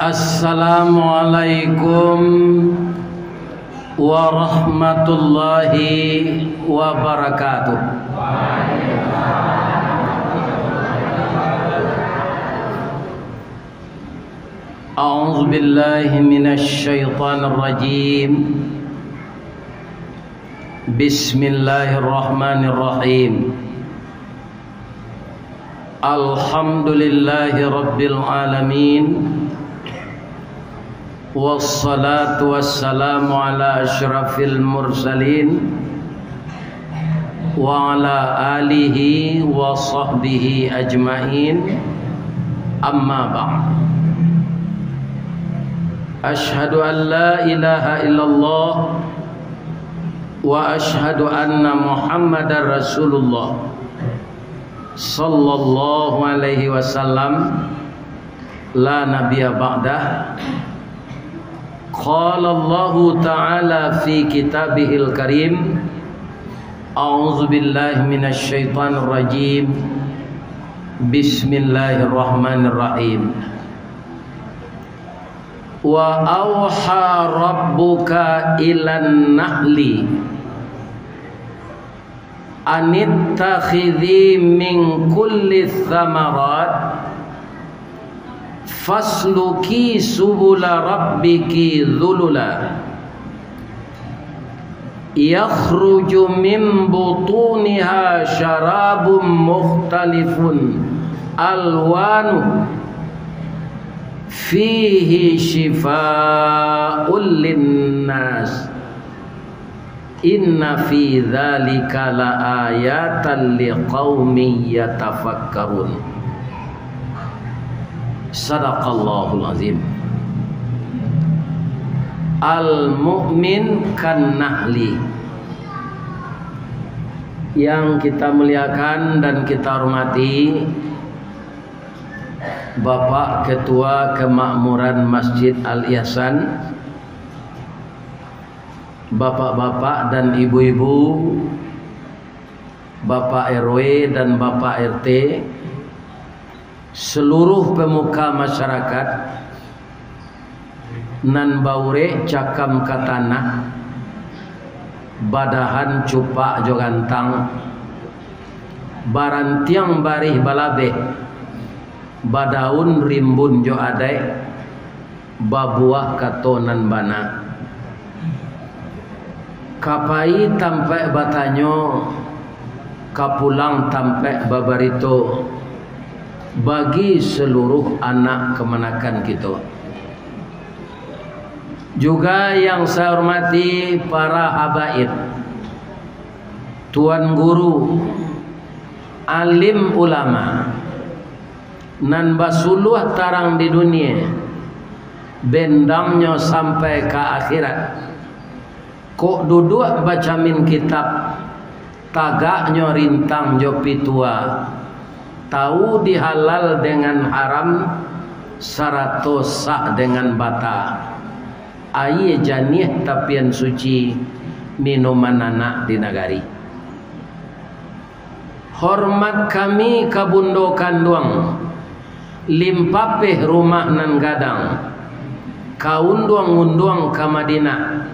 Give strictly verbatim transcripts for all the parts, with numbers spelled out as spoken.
Assalamualaikum warahmatullahi wabarakatuh. A'udzubillahi minasyaitonirrajim. Bismillahirrahmanirrahim. Alhamdulillahi rabbil alamin. Wassalatu wassalamu ala asyrafil mursalin, wa ala alihi wa sahbihi ajmain. Amma ba'd. Asyhadu an la ilaha illallah wa asyhadu anna Muhammadar Rasulullah, sallallahu alaihi wasallam, la nabiyya ba'dah. Qala Allahu ta'ala fi kitabihil karim, a'udzubillahi minasyaitonirrajim. Bismillahirrahmanirrahim. Wa auha rabbuka ilan nahli anittakhidhi min kulli thamarat fasluki subula rabbiki dhulula. Yakhruju min butuniha syarabun mukhtalifun alwanuh fihi syifa'un linnas. Inna fi dzalika laayatan liqaumin yatafakkarun. Sadaqallahul azim. Al-mu'min kan nahli. Yang kita muliakan dan kita hormati, Bapak Ketua Kemakmuran Masjid Al-Ihsan, bapak-bapak dan ibu-ibu, Bapak R W dan Bapak R T, seluruh pemuka masyarakat nan baurek cakam ka tanah, badahan cupak jo gantang, barantiang barih balabeh, badaun rimbun jo adaik, babuah kato nan bana. Ka pai tampaik batanyo, ka pulang tampaik babarito, bagi saluruh anak kamanakan kito. Juga yang saya hormati para habaib, tuan guru, alim ulama, nan basuluah tarang di dunia, bendangnyo sampai ka akhirat. Kok duduak bacamin kitab, tagaknyo rintang jo pitua, tahu di halal dengan haram, sarato sah dengan bata. Aia janiah tapian suci, minuman anak di nagari. Hormat kami ka bundo kanduang, limpapeh rumah nan gadang, ka unduang-unduang ka Madinah,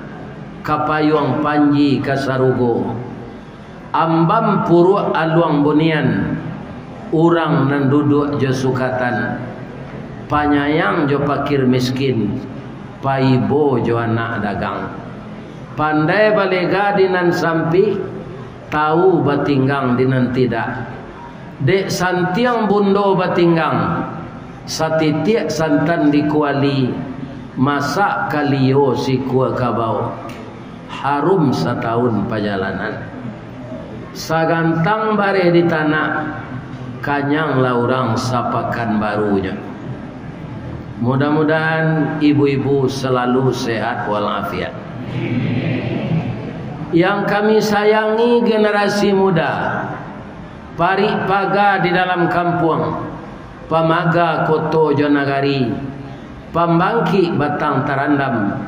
ka payuang panji ka sarugo. Ambam puruak aluang bunian, urang nan duduak jo sukatan, panyayang jo pakir miskin, paibo jo anak dagang. Pandai balega di nan sampik, tahu batinggang di nan tidak. Dek santiang bundo batinggang, satitiak santan di kuali, masak kalio sikua kabau, harum satahun pajalanan. Sagantang bareh di tanak, kanyanglah urang sapakan barunyo. Mudah-mudahan ibu-ibu selalu sehat walafiat. Yang kami sayangi generasi muda, parik paga di dalam kampuang, pamaga koto jo nagari, pambangkik batang tarandam,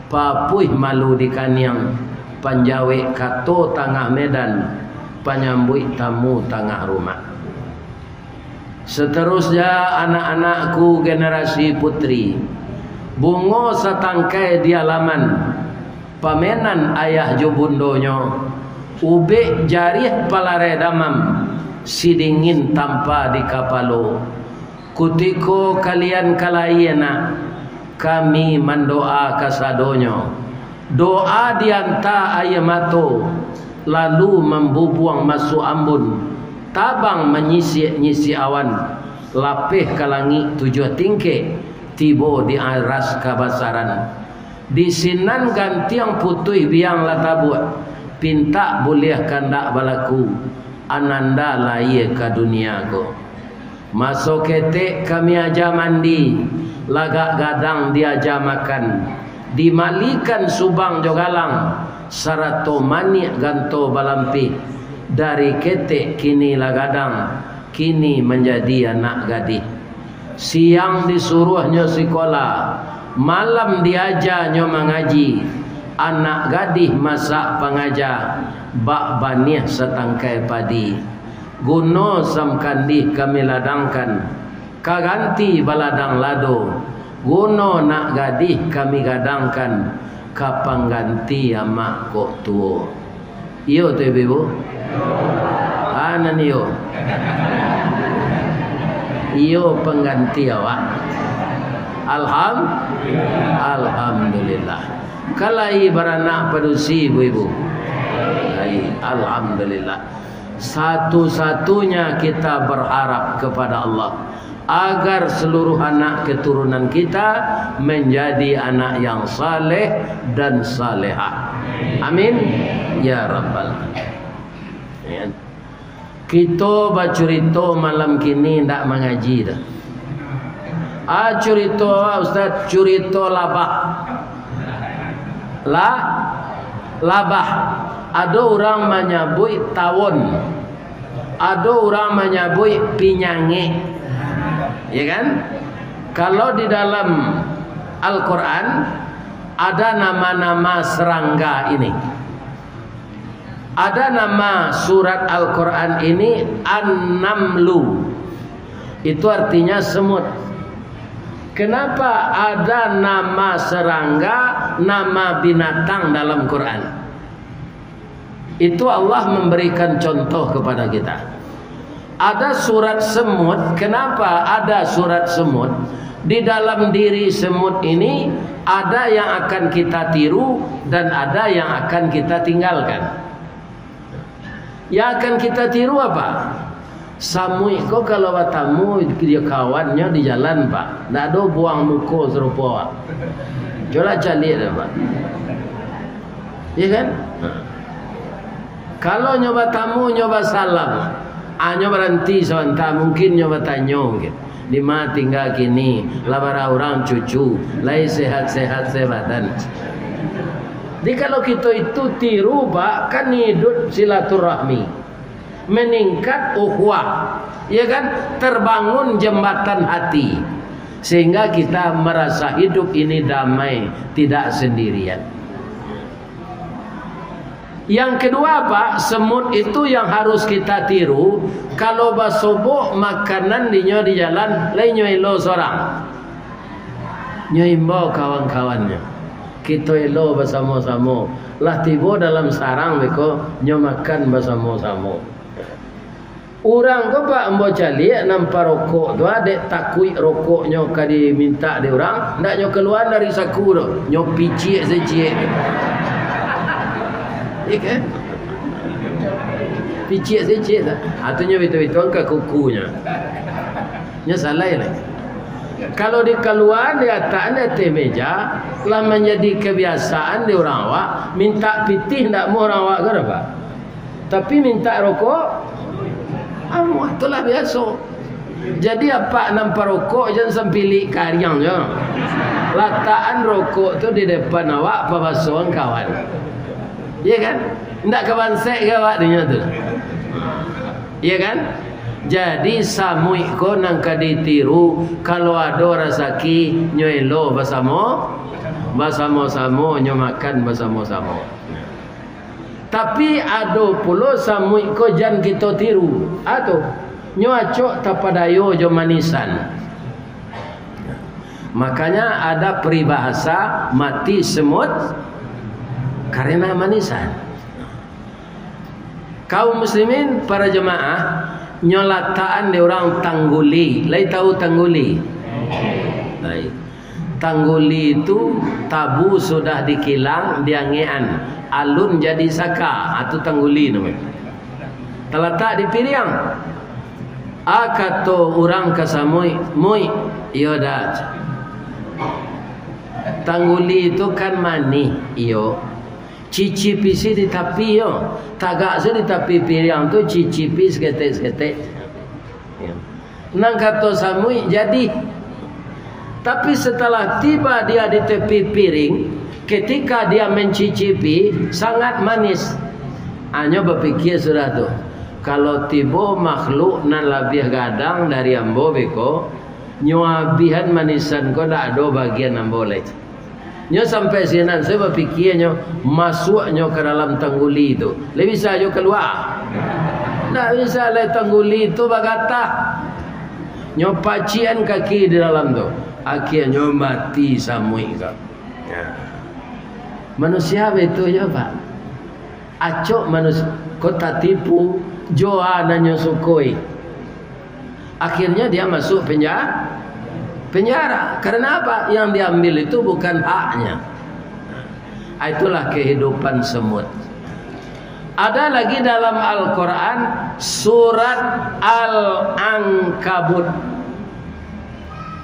papuih malu di kaniang, panjawek kato tangah medan, panyambuik tamu tangah rumah. Satarusnya, anak-anakku generasi putri, Bungo satangkai di alaman, pamenan ayah jo bundonyo, ubek jariah palarai damam, sidingin tampa di kapalo. Kutiko kalian ka lahia nak, kami mandoa kasadonyo. Doa dianta aia mato, lalu mambubuang masuak ambun, tabang manyisiak-nyisiak awan, lapeh ka langik tujuah tingkek, tibo di aras kabasaran. Di sinan gantiang putuih biang lah tabuak, pintak buliah kandak balaku, ananda lahia ka dunia ko. Maso ketek kami aja mandi, lagak gadang diaja makan, dimalikan subang jo galang, sarato maniak ganto balampih. Dari ketek kini lah gadang, kini manjadi anak gadih. Siang disuruahnyo sikola, malam diajanyo mangaji. Anak gadih masak pangaja, bak baniah satangkai padi. Guno samkandih kami ladangkan, ka ganti baladang lado. Guno nak gadih kami gadangkan, ka pangganti amak kok tuo. Iyo tu, ibu-ibu? Ah, nan iyo. Iyo pangganti awak. Alham-, Alhamdulillah. Ka lai baranak padusi, ibu-ibu? Lai, alhamdulillah. Satu-satunya kita berharap kepada Allah, agar seluruh anak keturunan kita menjadi anak yang saleh dan salehah. Amin, ya rabbal alamin. Ya. Kito bacurito malam kini ndak mangaji doh. Ah, curito, Ustaz, curito labah. La-, labah. Ado urang manyabuik tawon. Ado urang manyabuik pinyangek. Ya kan? Kalau di dalam Al-Quran, ada nama-nama serangga ini. Ada nama surat Al-Quran ini An-Namlu. Itu artinya semut. Kenapa ada nama serangga, nama binatang dalam Quran? Itu Allah memberikan contoh kepada kita. Ada surat semut. Kenapa ada surat semut? Di dalam diri semut ini ada yang akan kita tiru dan ada yang akan kita tinggalkan. Yang akan kita tiru apa? Samuik ko kalau batamu jo kawannyo di jalan, Pak, ndak ado buang muko sarupo awak. Cubolah caliak dek, Pak. Iya kan? Kalau nyo batamu, nyo basalam, ah, nyo baranti sabanta, mungkin nyo batanyo, mungkin, "Di ma tingga kini? Lah bara urang cucu? Lai sehat-sehat se badan?" Jadi, kalau kito itu tiru, Pak, kan iduik silaturahmi, meningkat ukhuwah, ya kan? Terbangun jembatan hati, sehingga kita merasa hidup ini damai, tidak sendirian. Yang kedua, Pak, semut itu yang harus kita tiru. Kalau basobok makanan dinyo di jalan, lai nyo elo sorang. Nyo imbau kawan-kawannyo. Kito elo basamo-samo. Lah tibo dalam sarang beko, nyo makan basamo-samo. Urang ko, Pak, ambo caliak nan parokok tu, ah, dek takuik rokoknyo ka dimintak dek urang, ndak nyo kalua dari saku tu, nyo piciak sacik. Iya kan? Piciak sacik tu. Ah, tu nyo bitu-bitu ka kukunyo. Nyo salai lai. Kalau dikalua, dilatak di ateh meja, lah manjadi kabiasaan di urang awak, mintak pitih ndak amuah urang awak ko, Pak. Tapi mintak rokok, amuah, tu lah biaso. Jadi, apak nan parokok, jan sampilik kariang jo. Latakan rokok tu di depan awak, pabasoan kawan. Iya kan? Ndak ka bansek ka awak dinyo tu? Iya kan? Jadi, samuik ko nan ka ditiru, kalau ado rasaki, nyo elo basamo, basamo-samo, nyo makan basamo-samo. Tapi, ado pulo samuik ko jan kito tiru. A tu, nyo acok tapadayo jo manisan. Makanya ada peribahasa mati semut karena manisan. Kaum muslimin, para jemaah, nyo latakan di urang tangguli. Lai tahu tangguli? Lai. Tangguli tu tabu sudah dikilang, diangekan, alun jadi saka. Ah, tu tangguli namonyo. Talatak di piriang. Ah, kato urang ka samuik, "Muik, iyo dah." Tangguli tu kan manih, iyo. Cicipi se di tapi yo. Tagak se di tapi piriang tu, cicipi saketek-saketek. Yo. Nan kato samuik jadi. Tapi setelah tiba dia di tepi piring, ketika dia mencicipi, sangat manis. Anyo bapikia sudah tu, "Kalau tibo makhluk nan labiah gadang dari ambo beko, nyo abihan manisan ko, dak ado bagian ambo lai." Nyo sampai sinan, sajo bapikia nyo, masuak nyo ka dalam tangguli tu. Lai bisa jo kalua? Ndak bisa lai, tangguli tu bagatah. Nyo pacikan kaki di dalam tu. Akianyo mati samuik ko. Manusia baitu jo, Pak. Acok manusia ko tatipu, jo a nan nyo sukoi. Akhirnya dia masuk penja-, penjara. Karena apa? Yang diambil itu bukan haknya. Ah, itulah kehidupan semut. Ada lagi dalam Al-Quran, surat Al-Ankabut.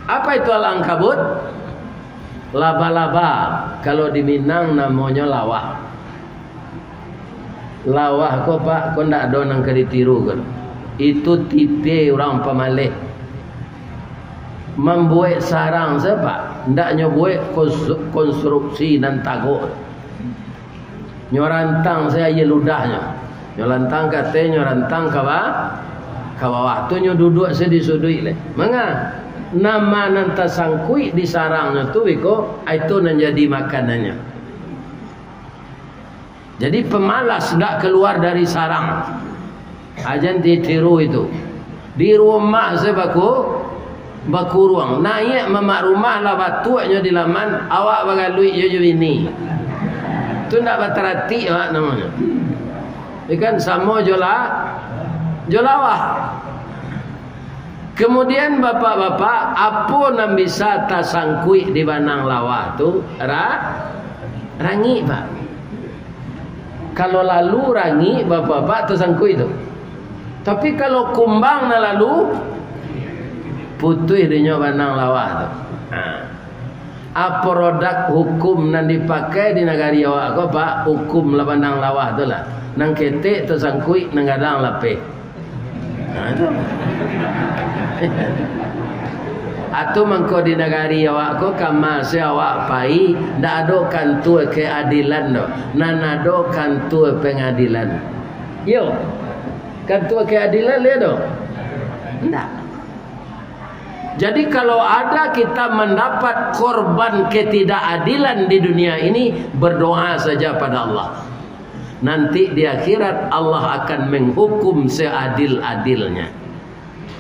Apa itu Al-Ankabut? Laba-laba. Kalau di Minang namonyo lawah. Lawah ko, Pak, ko ndak ado nan ka ditiru ko. Itu tipe urang pamaleh. Mambuek sarang sajo, Pak, ndak nyo buek kons-, konstruksi nan tagok. Nyo rantang sajo aia ludahnyo. Nyo rantang ka ateh, nyo rantang ka ba-, ka bawah. Tu nyo duduak sajo di suduik lai. Manga? Nama nan tasangkuik di sarangnyo tu, beko, itu nan jadi makanannyo. Jadi, pamalas ndak kaluar dari sarang. Ajan ditiru itu. Di rumah sajo baku-, bakuruang. Naiak mamak rumah lah batuaknyo di laman, awak bagaluik jo, jo bini. Tu ndak bataratik awak namonyo. Ikan samo jo la-, jo lawah. Kemudian, bapak-bapak, apo nan bisa tasangkuik di banang lawah tu? Ra-, rangik, Pak. Kalau lalu rangik, bapak-bapak, tasangkuik tu. Tapi kalau kumbang nan lalu, putuih dinyo banang lawah tu. Ha. Apo rodak hukum nan dipakai di nagari awak ko, Pak? Hukum lah banang lawah tu lah. Nan ketek tasangkuik, nan gadang lapeh. Ha, tu. Atu mangko di nagari awak ko, kama se awak pai, ndak ado kantua keadilan doh. Nan ado kantua pengadilan. Iyo. Kantua keadilan, lai ado? Ndak. Jadi, kalau ada kita mendapat korban ketidakadilan di dunia ini, berdoa saja pada Allah. Nanti di akhirat, Allah akan menghukum seadil-adilnya.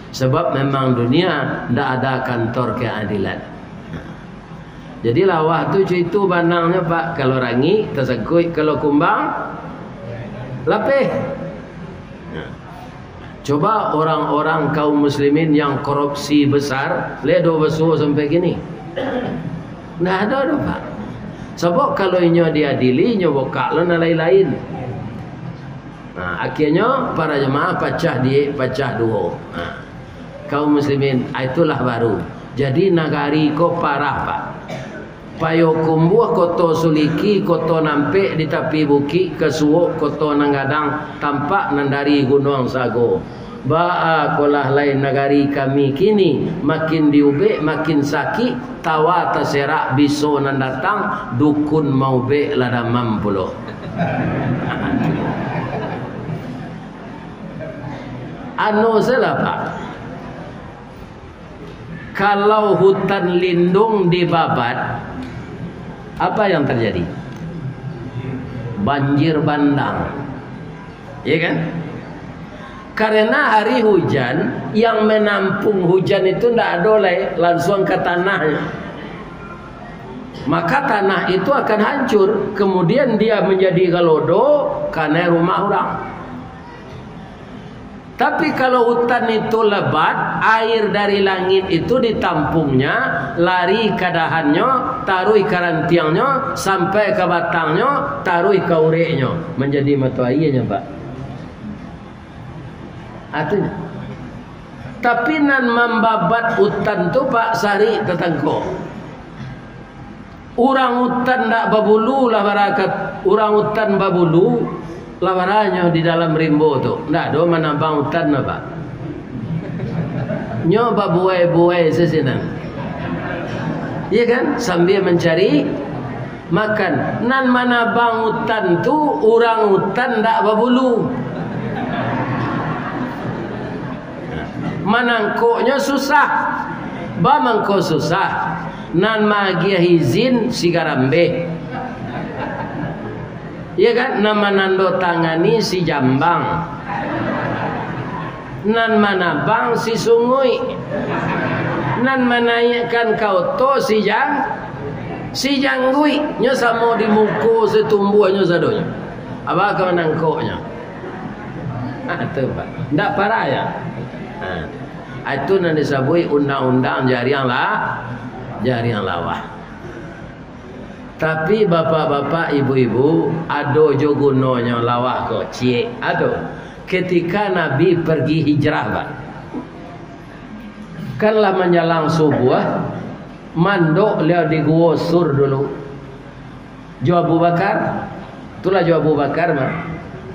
Sebab memang dunia ndak ada kantor keadilan. Jadi, lawah tu co itu banangnyo, Pak. Kalau rangik, tasangkuik. Kalau kumbang, lapeh. Coba orang-orang kaum muslimin yang korupsi besar, lai ado basuo sampai kini? Ndak ado doh, Pak. Sabab kalau inyo diadili, inyo bukak lo nan lain-lain. Nah, akhirnyo para jemaah pacah diek, pacah duo. Nah, kaum muslimin, ah, itulah baru. Jadi, nagari ko parah, Pak. Payokumbuah, Koto Suliki, Koto Nampek di tapi bukik, ka suok Koto Nan Gadang, tampak nan dari Gunuang Sago. Baa kolah lai nagari kami kini, makin diubek, makin sakik, tawa taserak biso nan datang, dukun maubek lah damam pulo. Anu salah, Pak. Kalau hutan lindung dibabat, apa yang terjadi? Banjir bandang. Ya kan? Karena hari hujan, yang menampung hujan itu ndak ado lai, langsung ka tanah. Maka tanah itu akan hancur, kemudian dia menjadi galodo kanai rumah urang. Tapi kalau utan itu lebat, air dari langit itu ditampungnya, lari ka dahannyo, taruih ka rantiangnyo, sampai ka batangnyo, taruih ka ureknyo, manjadi mato aianyo, Pak. Artinyo, tapi nan mambabat utan tu, Pak, sarik tatangkok. Urang utan ndak babulu lah bara ka, urang utan babulu lah baranyo di dalam rimbo tu. Ndak ado manabang utan lah, Pak. Nyo babuai-buai sasinan. Iya kan? Sambil mancari makan. Nan manabang utan tu urang utan ndak babulu. Manangkoknyo susah. Ba mangko susah. Nan maagiah izin si garambeh. Iya kan? Nan manandatangani si jambang. Nan manabang si sunguik. Nan manaiakkan ka oto si jang-, si jangguik. Nyo samo di muko satumbuahnyo sadonyo. Aba ka manangkoknyo. Ha, tu, Pak. Ndak parah ya? Ha. Itu nan disabuik undang-undang jariang la-, jariang lawah. Tapi bapak-bapak, ibu-ibu, ado jo gunonyo lawah ko, ciek. Ado. Ketika Nabi pergi hijrah, Pak. Kan lah manjalang subuah, mandok liau di Guo Sur dulu. Jo Abu Bakar. Itulah jo Abu Bakar mah.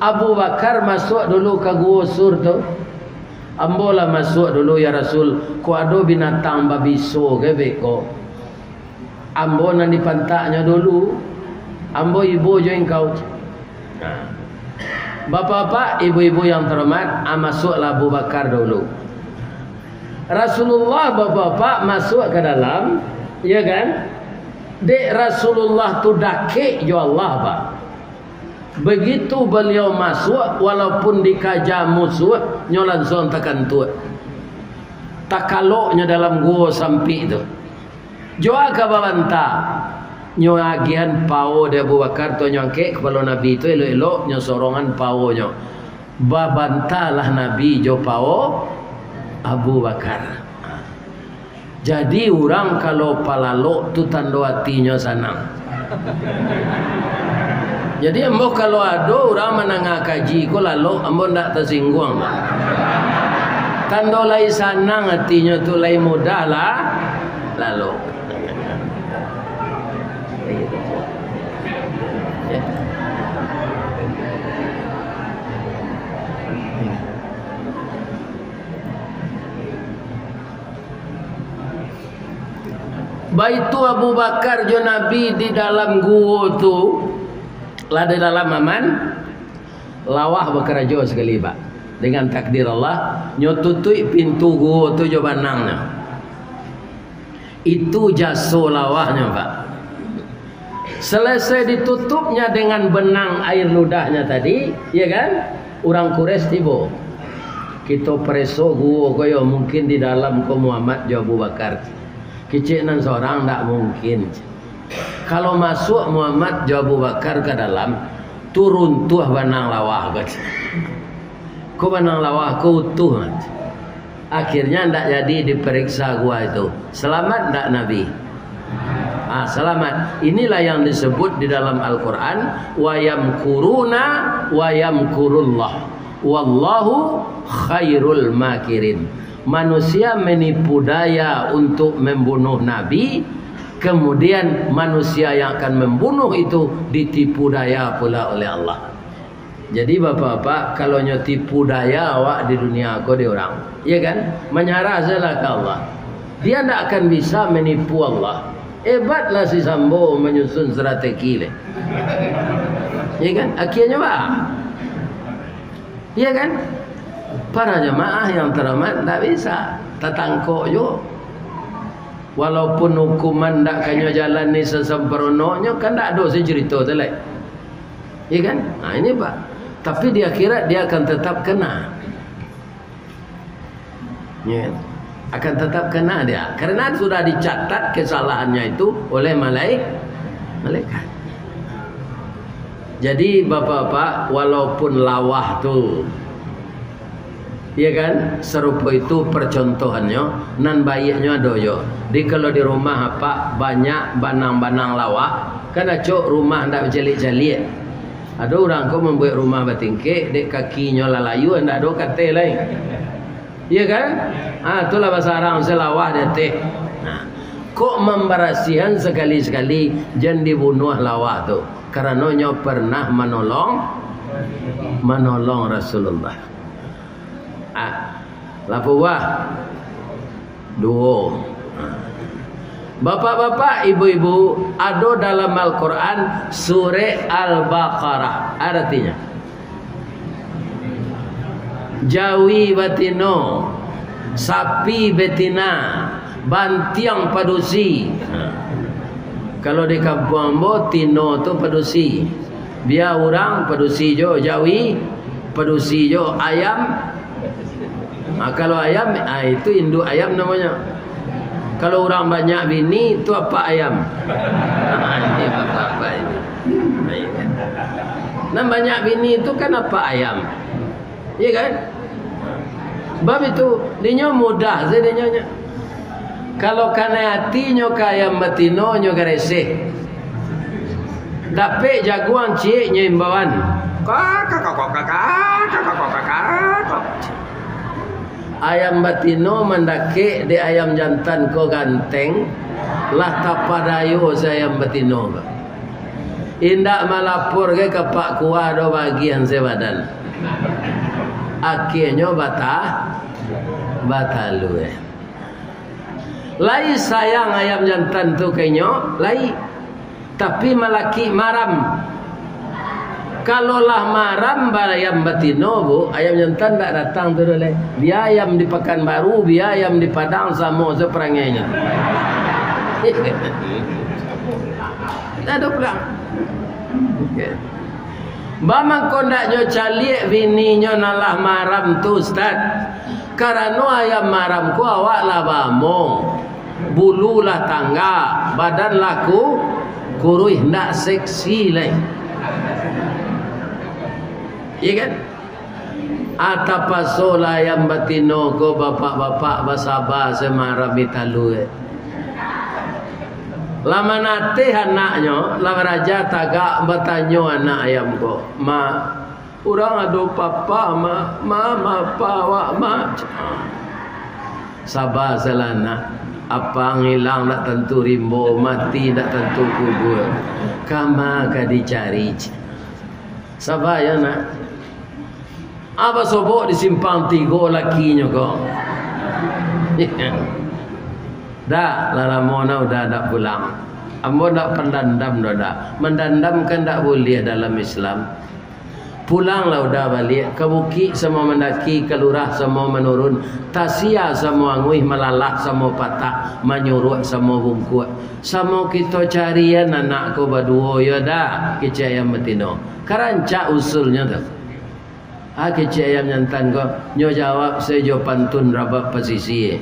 Abu Bakar masuak dulu ka Guo Sur tu. "Ambo lah masuak dulu, ya Rasul. Kok ado binatang babiso ke beko? Ambo nan dipantaknyo dulu. Ambo ibo jo engkau." Nah. Bapak-bapak, ibu-ibu yang terhormat, ah, masuaklah Abu Bakar dulu. Rasulullah, bapak-bapak, masuak ka dalam, ya kan? Dek Rasulullah tu dakek jo Allah, Pak. Begitu baliau masuak, walaupun dikaja musuah, nyo lansuang takantuak. Takaloknyo dalam guo sampik tu. Jo a ka babanta. Nyo agiahan pao di Abu Bakar tu, nyo angkek kapalo Nabi tu elok-elok, nyo sorongan paonyo. Babantalah Nabi jo pao Abu Bakar. Jadi, urang kalau palalok tu tando atinyo sanang. Jadi, ambo kalau ado urang mandanga kaji ko lalok, ambo ndak tasingguang. Tando lai sanang atinyo tu, lai mudah lah lalok. Baitu Abu Bakar jo Nabi di dalam guo tu, lah di dalam aman, lawah bakarajo sakali, Pak. Dengan takdir Allah, nyo tutuik pintu guo tu jo banangnyo. Itu jaso lawahnyo, Pak. Selesai ditutupnya dengan benang air ludahnya tadi, ya kan? Urang Quraisy tibo. Kito pareso guo ko yo, mungkin di dalam ko Muhammad jo Abu Bakar. Kecek nan sorang ndak mungkin. Kalau masuak Muhammad jo Abu Bakar ka dalam, tu runtuah banang lawah ko. Ko banang lawah ko utuh. Akhirnya ndak jadi diperiksa gua itu. Selamat ndak Nabi? Ah, selamat. Inilah yang disebut di dalam Al-Quran, "Wa yamkuruna wa yamkurullah. Wallahu khairul makirin." Manusia menipu daya untuk membunuh Nabi, kemudian manusia yang akan membunuh itu ditipu daya pula oleh Allah. Jadi, bapak-bapak, kalau nyo tipu daya awak di dunia ko di urang, ya kan? Manyarah sajolah ka Allah. Dia ndak akan bisa menipu Allah. Hebatlah si Sambo manyusun strategi leh. Ya kan? Akhirnyo, bah. Ya kan? Para jamaah yang terhormat, ndak bisa. Tatangkok juo. Walaupun hukuman ndak kanyo jalani sasamparononyo, kan ndak ado si cerito tu lai. Ya kan? Nah, ini, Pak. Tapi di akhirat dia akan tetap kena. Ya. Akan tetap kena dia, karena sudah dicatat kesalahannya itu oleh malai-, malaikat. Jadi, bapak-bapak, walaupun lawah tu, ya kan, sarupo itu percontohannyo, nan baiaknyo ado jo. Jadi, kalau di rumah apak banyak banang-banang lawah, kan acok rumah ndak bacaliak-caliak. Ado urang ko mambuek rumah batingkek, dek kakinyo lah layu, ndak ado kateh lai. Iya kan? Ah, itulah bahasa Arab, se lawah di ateh. Nah, kok mambarasihan sakali-sakali, jan dibunuah lawah tu. Karano nyo pernah manolong, manolong Rasulullah. Ah, lapo buah? Duo. Ah. Bapak-bapak, ibu-ibu, ado dalam Al-Quran surek Al-Baqarah. Aratinyo, jawi batino, sapi betina, bantiang padusi. Kalau di kampuang ambo, tino tu padusi. Bia urang padusi jo, jawi padusi jo, ayam. Ah, kalau ayam, ah, itu induk ayam namonyo. Kalau urang banyak bini, tu apak ayam. Ini apak-apak ini. Nan banyak bini tu kan apak ayam. Iya kan? Bab itu, dinyo mudah se dinyo nyo. Kalau kanai ati nyo ka ayam batino, nyo gareseh. Dapek jaguang ciek, nyo imbauan. Kak, kak, kak, kak, kak, kak, kak, kak, kak, kak. Ayam batino mandakek dek ayam jantan ko ganteng, lah tapadayo se ayam batino ko. Indak malapor ge ka Pak Kua do bagian se badan. Akienyo bata-, batalue. Lai sayang ayam jantan tu ka inyo, lai. Tapi malakik maram. Kalau lah maram ba-, ayam batino, Bu, ayam jantan ndak datang tu doh lai. Bia ayam di Pakanbaru, bia ayam di Padang, samo se parangainyo. Ndak ado pulang. Oke. Baa mangko ndak nyo caliak bininyo nan lah maram tu, Ustaz? Karano ayam maram ko awak lah baamong, bulu lah tanggak, badan lah ku-, kuruih, ndak seksi lai. Iya kan? Ah, tapasolah ayam batino ko, bapak-bapak, basaba se maram di talua. Lah manateh anaknyo, lah baraja tagak, batanyo anak ayam ko, "Ma, urang ado papa, Ma, Ma, ma, pa awak, Ma?" Saba salah, Nak. Apang ilang ndak tantu rimbo, mati ndak tantu kubua. Kama ka dicari. Saba yo, Nak. Apa sobok di simpang tigo lakinyo ko? Dak, lah lamo nah Uda dak pulang. Ambo dak pandandam doh, dak. Mandandam kan dak buliah dalam Islam. Pulanglah Uda baliak, ka bukik samo mandaki, ka lurah samo manurun, tasia samo anguih, malalah samo patah, manyuruak samo bungkuak. Samo kito carian anak ko baduo yo, Da, kecek ayam batino. Ka rancak usulnyo tu. Ah, kecek ayam jantan ko, nyo jawab sajo pantun rabab pasisia.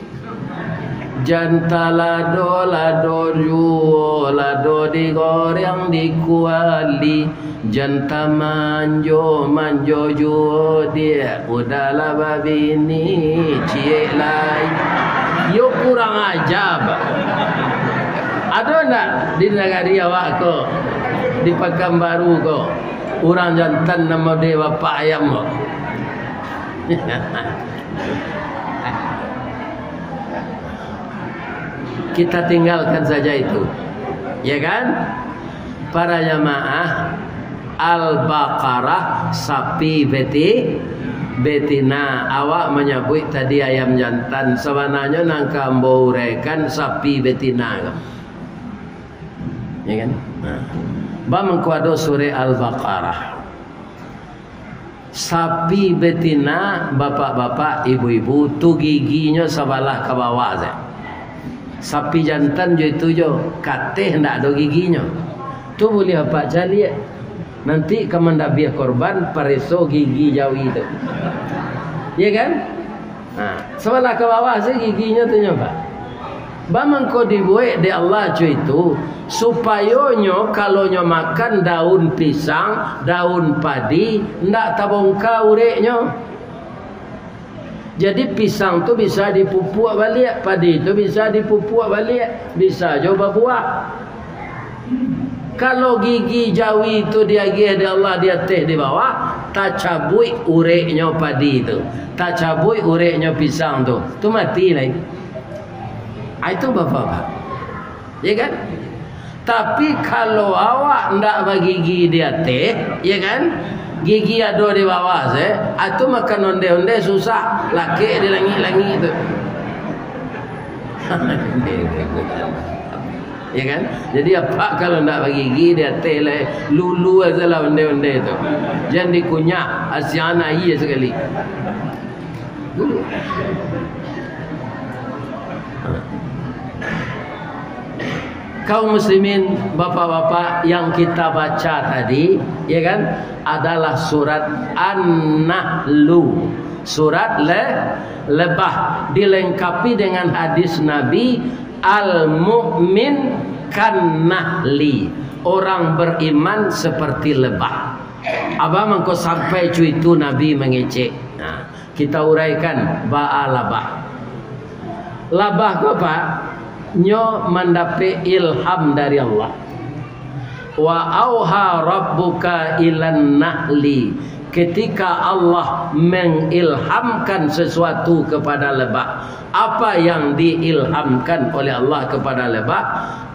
Jan talado, lado juo, lado digoreng di kuali. Jan tamanjo, manjo juo, diak, Uda lah babini ciek lai. Yo kurang aja, Pak. Ado ndak di nagari awak ko, di Pakanbaru ko? Urang jantan nan model bapak ayam ko. Kita tinggalkan saja itu. Ya kan? Para jamaah, Al-Baqarah, sapi beti-, betina. Awak manyabuik tadi ayam jantan. Sabananyo nan ka ambo uraikan sapi betina ko. Ya kan? Nah. Bab mangko ado surek Al-Baqarah. Sapi betina, bapak-bapak, ibu-ibu, tu giginyo sabalah ka bawah se. Sapi jantan jo itu jo, kateh ndak ado giginyo. Tu buliah apak caliak. Nanti ka mandabiah korban, pareso gigi jawi tu. Ya kan? Nah, sabalah ka bawah se giginyo tu nyo, Pak. Ba mangko dibuek dek Allah co itu, supayo nyo kalau nyo makan daun pisang, daun padi, ndak tabongka ureknyo. Jadi, pisang tu bisa dipupuak baliak, padi tu bisa dipupuak baliak, bisa jo babuah. Kalau gigi jawi tu diagiah dek Allah di ateh, di bawah, tacabuik ureknyo padi tu, tacabuik ureknyo pisang tu, tu mati lai. Ah, itu bapak-bapak. Ya kan? Tapi, kalau awak ndak bagigi di ateh, ya kan? Gigi ado di bawah se, ah, tu makan onde-onde susah, lakek di langik-langik tu. Ya kan? Jadi, apak kalau ndak bagigi di ateh lai, lulu sajolah onde-onde tu. Jan dikunyah, asian aia sakali. Kaum muslimin, bapak-bapak, yang kita baca tadi, ya kan, adalah surat An-Nahlu, surat le-, lebah, dilengkapi dengan hadis Nabi, "Al-mu'min kan-nahli," orang beriman seperti lebah. Abah mangko sampai cuitu Nabi mangecek. Nah, kita uraikan baa labah. Labah ko, Pak, nyo mandapek ilham dari Allah. "Wa auha rabbuka ilan nahli." Ketika Allah mengilhamkan sesuatu kepada lebah, apa yang diilhamkan oleh Allah kepada lebah?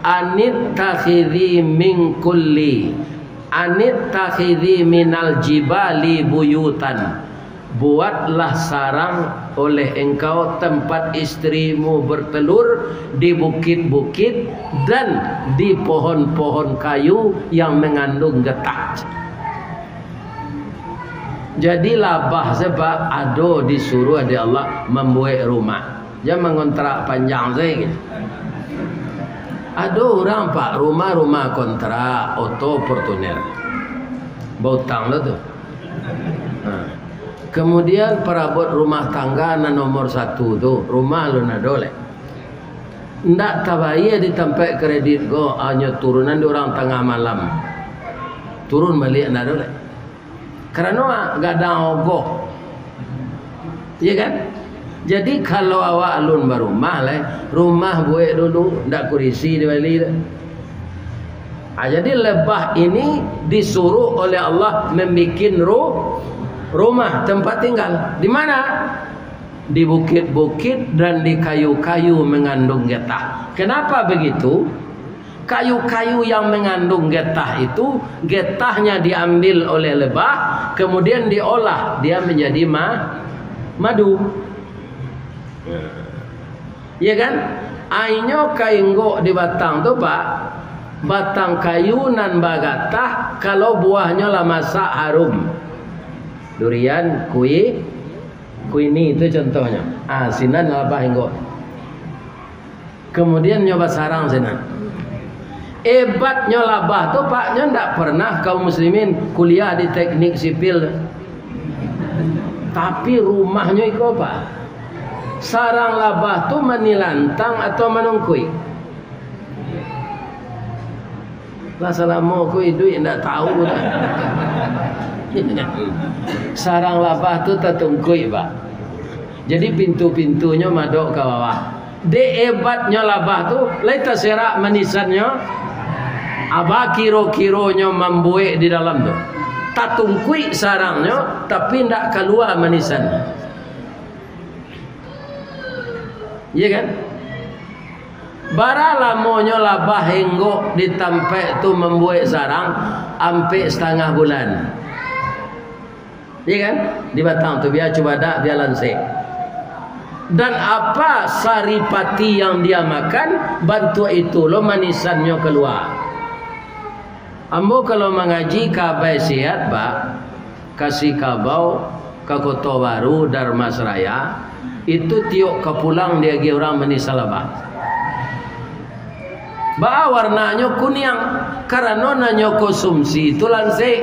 "Anit takhidhi min kulli, anit takhidhi minal jibali buyutan." Buatlah sarang oleh engkau tempat istrimu bertelur di bukit-bukit dan di pohon-pohon kayu yang mengandung getah. Jadi, labah se, Pak, ado disuruh dek Allah mambuek rumah. Jan mangontrak panjang sajo. Ado urang, Pak, rumah-rumah kontrak, oto Fortuner. Bautang lo tu. Ha. Kemudian, parabot rumah tangga nan nomor satu tu, rumah alun ado lai. Ndak tabayia di tampek kredit ko, hanyo turunan di urang tangah malam. Turun baliak ndak ado lai. Karano gadang ogoh. Iya kan? Jadi, kalau awak alun barumah lai, rumah buek dulu, ndak kurisi di bali tu. Ah, jadi lebah ini disuruh oleh Allah membikin ru-, rumah, tempat tinggal. Di mana? Di bukit-bukit dan di kayu-kayu mengandung getah. Kenapa begitu? Kayu-kayu yang mengandung getah itu, getahnya diambil oleh lebah, kemudian diolah, dia menjadi ma-, madu. Ya kan? Ainyo kainggok di batang tu, Pak. Batang kayu nan bagatah, kalau buahnyo lah masak, harum. Durian, kui-, kuini itu contohnya. Ah, sinan lah bainggok. Kemudian nyo basarang sinan. Ebatnyo labah tu, Pak, nyo ndak pernah kaum muslimin kuliah di teknik sipil. Tapi rumahnyo iko, Pak. Sarang labah tu manilantang atau manungkuik? Lah salamo ko iduik ndak tahu dah. Sarang labah tu tatungkuik, Pak. Jadi pintu-pintunyo madok ka bawah. Dek ebatnyo labah tu, lai taserak manisannyo. Abah kiro-kironyo mambuek di dalam tu. Tatungkuik sarangnyo, tapi ndak kalua manisannyo. Iya kan? Bara lamonyo labah inggok di tampek tu mambuek sarang? Ampek satangah bulan. Iya kan? Di batang tu, bia cubadak, bia lansek. Dan apa saripati yang dia makan, bantuak itu lo manisannyo kalua. Ambo kalau mangaji ka Abai Sehat, Pak, ka Sikabau, ka Koto Baru, Darmasraya, itu tiok ka pulang diagiah urang manisan labah. Baa warnanyo kuniang, karano nan nyo konsumsi tu lansek.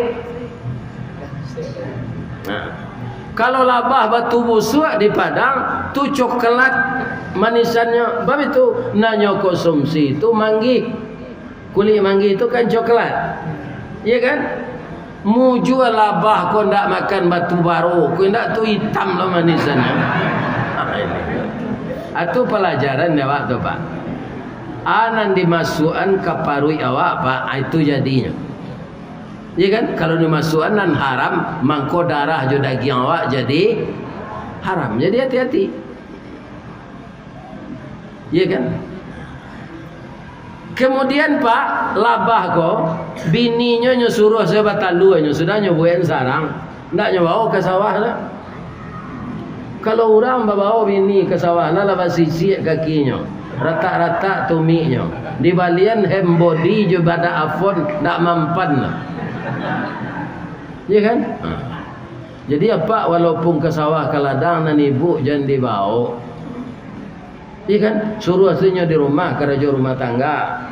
Nah, kalau labah batu busuak di Padang, Tu coklat manisannyo, bab itu nan nyo konsumsi tu manggih. Kulik manggih tu kan coklat. Iya kan? Mujua labah ko ndak makan batu baro, ko ndak tu itam lo manisannyo. Ah, tu palajaran dek awak tu, Pak. Ah, nan dimasuakan ka paruik awak, Pak, ah, itu jadinyo. Iya kan? Kalau dimasuakan nan haram, mangko darah jo dagiang awak jadi haram. Jadi hati-hati. Iya kan? Kemudian, Pak, labah ko, bininyo nyo suruah se batalua nyo, sudah nyo buek sarang, ndak nyo bawo ka sawah lah. Kalau urang babawo bini ka sawah, lah, lah basisiak kakinyo, ratak-ratak tumiknyo, dibalian hand body jo badak afon, ndak mampan lah. Iya kan? Ha. Jadi, apak walaupun ka sawah, ka ladang, nan ibuak jan dibawo. Iya kan? Suruah se nyo di rumah, karajo rumah tangga.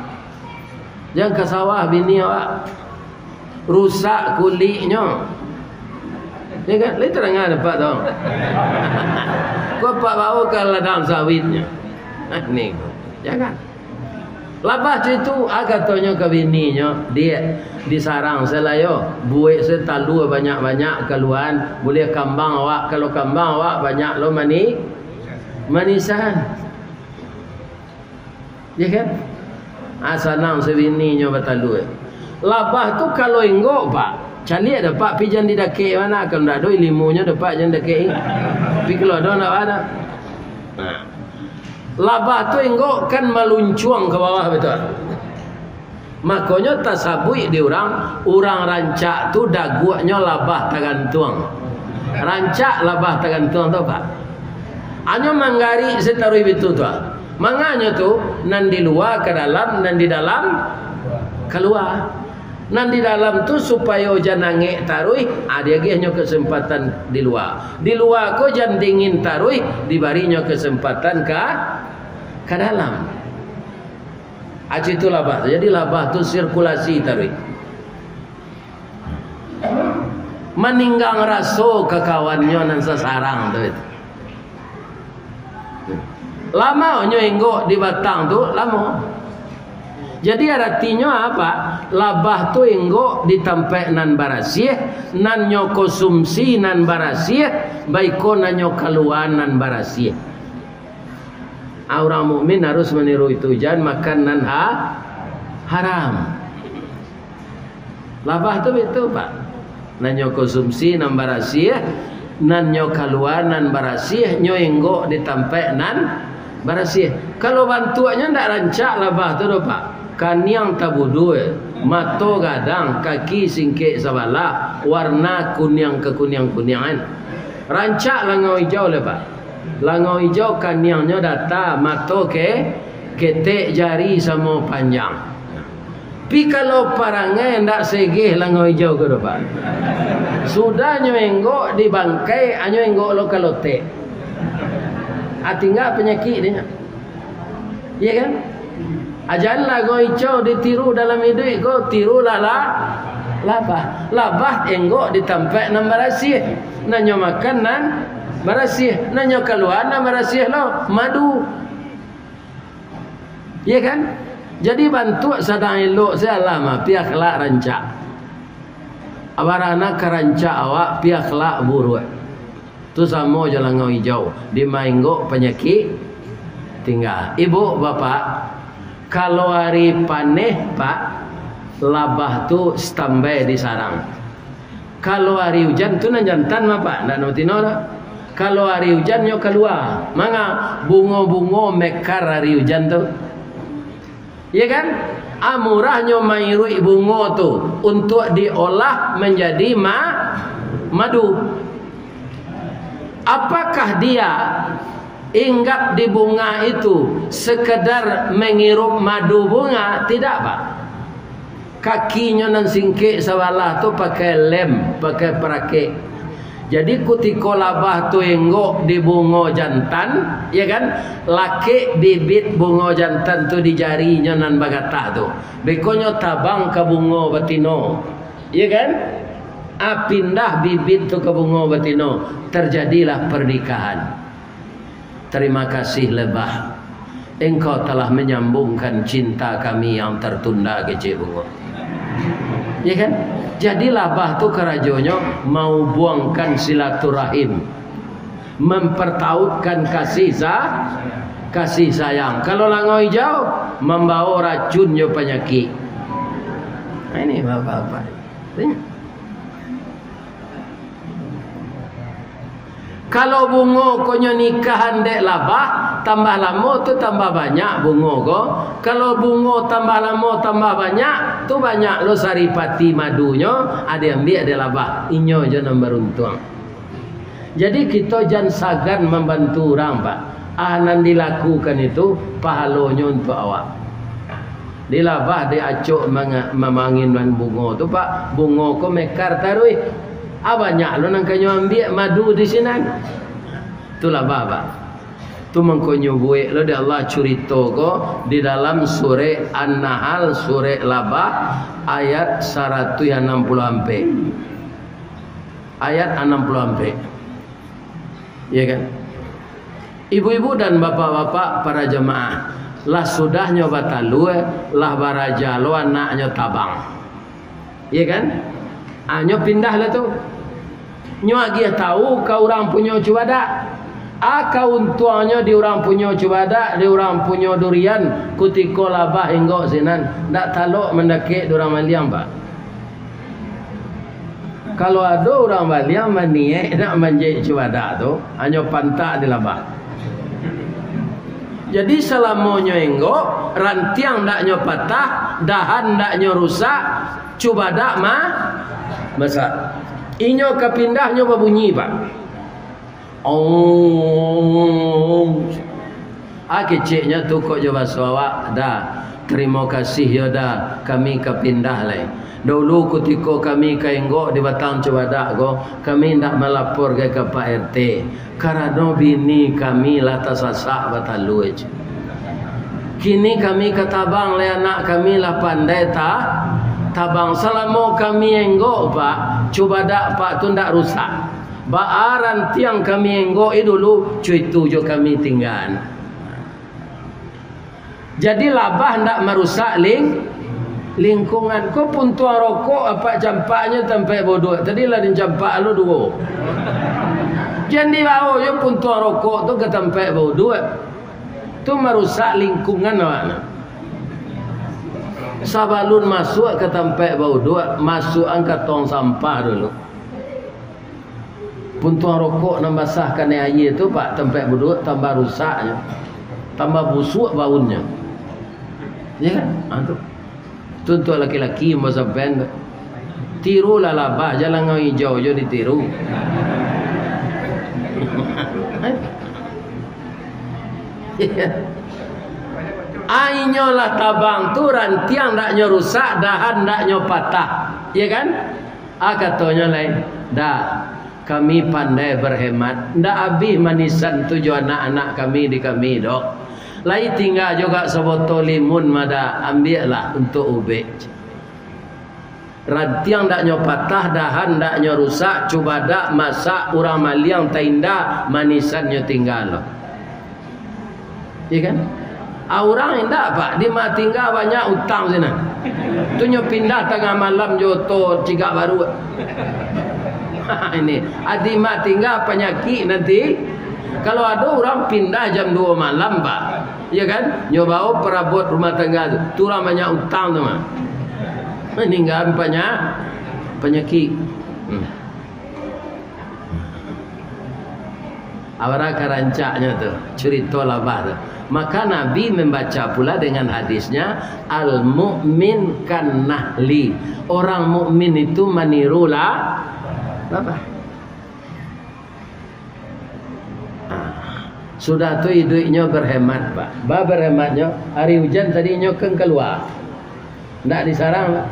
Jan ka sawah bini awak. Rusak kuliknyo. Iya kan? Lai tadanga dek apak tu. Ko apak bawo ka ladang sawitnyo. Ni, jangan. Labah tu itu, ah, katonyo ka bininyo, "Diak, disarang se lah yo, buek se talua banyak-banyak kaluan, buliah kambang awak, kalau kambang awak banyak lo mani-, manisan." Ya kan? Ah, sanang se bininyo batalua. Labah tu kalau enggok, Pak, caliak dek apak, pi jan di dakek mano, kalau ndak ado ilimunyo dek apak, jan dakek. Pi kalau ado ndak ado. Nah. Labah tu enggok kan maluncuang ka bawah, batua? Makonyo tasabuik di urang, urang rancak tu daguaknyo labah tagantuang. Rancak labah tagantuang tu, Pak. Anyo manggarik se taruih bitu tu. Manganyo tu, nan di lua ka dalam, nan di dalam kalua. Nan di dalam tu supayo jan angek taruih, ah, diagiahnyo kesempatan di lua. Di lua ko jan dingin taruih, dibarinyo kesempatan ka, ka dalam. Aci tu labah tu. Jadi labah tu sirkulasi taruih. Maninggang raso ka kawannyo nan sasarang tu. Lamo nyo enggok di batang tu, lamo. Jadi, aratinyo apa? Labah tu enggok di tampaik nan barasiah, nan nyo konsumsi nan barasiah, baiko nan nyo kalua nan barasiah. Ah, urang mukmin harus maniru itu, jan makan nan ha-, haram. Labah tu bitu, Pak. Nan nyo konsumsi nan barasiah, nan nyo kalua nan barasiah, nyo enggok di tampaik nan barasiah. Kalau bantuaknyo ndak rancak labah tu doh, Pak. Kaniang tabudua, mato gadang, kaki singkek sabalah, warna kuniang kakuniang-kuniangan. Rancak langau ijau lai, Pak. Langau ijau kaniangnyo data, mato ke-, ketek, jari samo panjang. Pi kalau parangai ndak segeh langau ijau ko doh, Pak. Sudah nyo enggok di bangkai, anyo enggok lo ka lotek. Ah, tingga panyakik dinyo. Iya kan? Ajan langau ijau ditiru dalam iduik ko, tirulah la-, labah. Labah enggok di tampaik nan barasiah. Nan nyo makan nan barasiah, nan nyo kalua nan barasiah lo, madu. Iya kan? Jadi bantuak sadang elok se alah mah, pi akhlak rancak. Barana ka rancak awak, pi akhlak buruak. Tu samo jo langau ijau, di maenggok panyakik tingga. Ibu, bapak, kalau ari paneh, Pak, labah tu standby di sarang. Kalau ari ujan tu nan jantan mah, Pak, ndak nan batino doh. Kalau ari ujan nyo kalua, manga bungo-bungo mekar ari ujan tu. Iya kan? Ah, murahnyo mairuik bungo tu untuak diolah manjadi ma-, madu. Apakah dia inggap di bunga itu sekedar mangirup madu bunga? Tidak, Pak. Kakinyo nan singkek sabalah tu pakai lem, pakai parakek. Jadi, kutiko labah tu enggok di bungo jantan, ya kan, lakek bibit bungo jantan tu di jarinyo nan bagatah tu. Bekonyo tabang ka bungo batino, ya kan? Ah, pindah bibit tu ka bungo batino, terjadilah pernikahan. Terima kasih, Lebah. Engkau telah menyambungkan cinta kami yang tertunda, kecek bungo. Ya kan? Jadi, Labah tu karajonyo maubuangkan silaturahim, mempertautkan kasih sa-, kasih sayang. Kalau langau ijau, mambawa racun jo panyakik. Nah, ini bapak-bapak. Kalau bungo ko nyo nikahan dek Labah, tambah lamo tu tambah banyak bungo ko. Kalau bungo tambah lamo tambah banyak, tu banyak lo saripati madunyo, ado ambiak dek Labah. Inyo jo nan baruntuang. Jadi, kito jan sagan mambantu urang, Pak. Ah, nan dilakukan itu pahalonyo untuak awak. Di Labah, di acok manga-, mamanginan bungo tu, Pak, bungo ko mekar taruih. Ah, banyak lo nan ka nyo ambiak madu di sinan. Tu Labah, Pak. Tu mangko nyo buek lo dek Allah curito ko di dalam surek An-Nahl, surek Labah, ayat saratuih anam puluah ampek. Ayat anam puluah ampek. Ya kan? Ibu-ibu dan bapak-bapak para jamaah, lah sudahnyo batalua, lah baraja lo anaknyo tabang. Ya kan? Ah, nyo pindah lah tu. Nyo agiah tahu ka urang punyo cubadak. Ah, kauntuangnyo di urang punyo cubadak, di urang punyo durian, kutiko Labah inggok sinan, ndak talok mandakek di urang maliang, Pak. Kalau ado urang baliang maniaik nak manjek cubadak tu, hanyo pantak di Labah. Jadi, salamonyo inggok, rantiang ndak nyo patah, dahan ndak nyo rusak, cubadak ma-, masak. Inyo ka pindah nyo babunyi, Pak. Om. Ah, keceknyo tu kok jo baso awak, Da. Tarimo kasih yo, Da. Kami ka pindah lai. Dahulu kutiko kami ka inggok di batang cubadak ko, kami indak malapor ka Pak R T. Karano bini kami lah tasasak batalua. Kini kami ka tabang lai, anak kami lah pandai ta-, tabang. Salamo kami inggok, Pak, cubadak Pak tu ndak rusak. Baa rantiang kami enggok-i dulu, co itu jo kami tinggaan. Jadi, Labah ndak marusak ling-, lingkungan. Ko puntuang rokok apak campaknyo tampek bauduak. Tadi lah dicampak lo duo. Jan dibawo jo puntuang rokok tu ka tampek bauduak. Tu marusak lingkungan awak tu. Sabalun masuak ka tampek bauduak, masuakan ka tong sampah dulu. Puntuang rokok nan basah kanai aia tu, Pak, tampek bauduak tambah rusaknyo, tambah busuak baunnyo. Ya kan? Ha, tu. Tu untuak laki-laki, ambo sampaian tu. Tirulah Labah, jan langau ijau jo ditiru. Ainyo lah tabang tu, rantiang ndak nyo rusak, dahan ndak nyo patah. Ya kan? Ah, katonyo lai, "Ndak, kami pandai berhemat. Ndak abih manisan tu jo anak-anak kami di kami doh. Lai tingga juo sabotol limun mah, Da, ambiaklah untuak ubek." Rantiang ndak nyo patah, dahan ndak nyo rusak, cubadak masak urang maliang tainda, manisan nyo tingga lo. Ya kan? Ah, urang indak, Pak, di ma tingga banyak utang sinan. Tu nyo pindah tangah malam jo oto cigak baruak. Ini, ah, di ma tingga panyakik nanti. Kalau ado urang pindah jam duo malam, Pak, ya kan? Nyo bawo parabot rumah tangga tu. Tu urang banyak utang tu mah. Maninggaan panya-, panyakik. Hmm. Awara ka rancaknyo tu, curito Labah tu. Maka Nabi membaca pula dengan hadisnya, "Al-mu'min kan nahli." Orang mukmin itu maniru la-, Labah. Ah, sudah tu iduiknyo berhemat, Pak. Ba berhematnyo, hari ujan tadi nyo kan kalua. Ndak disarang, Pak.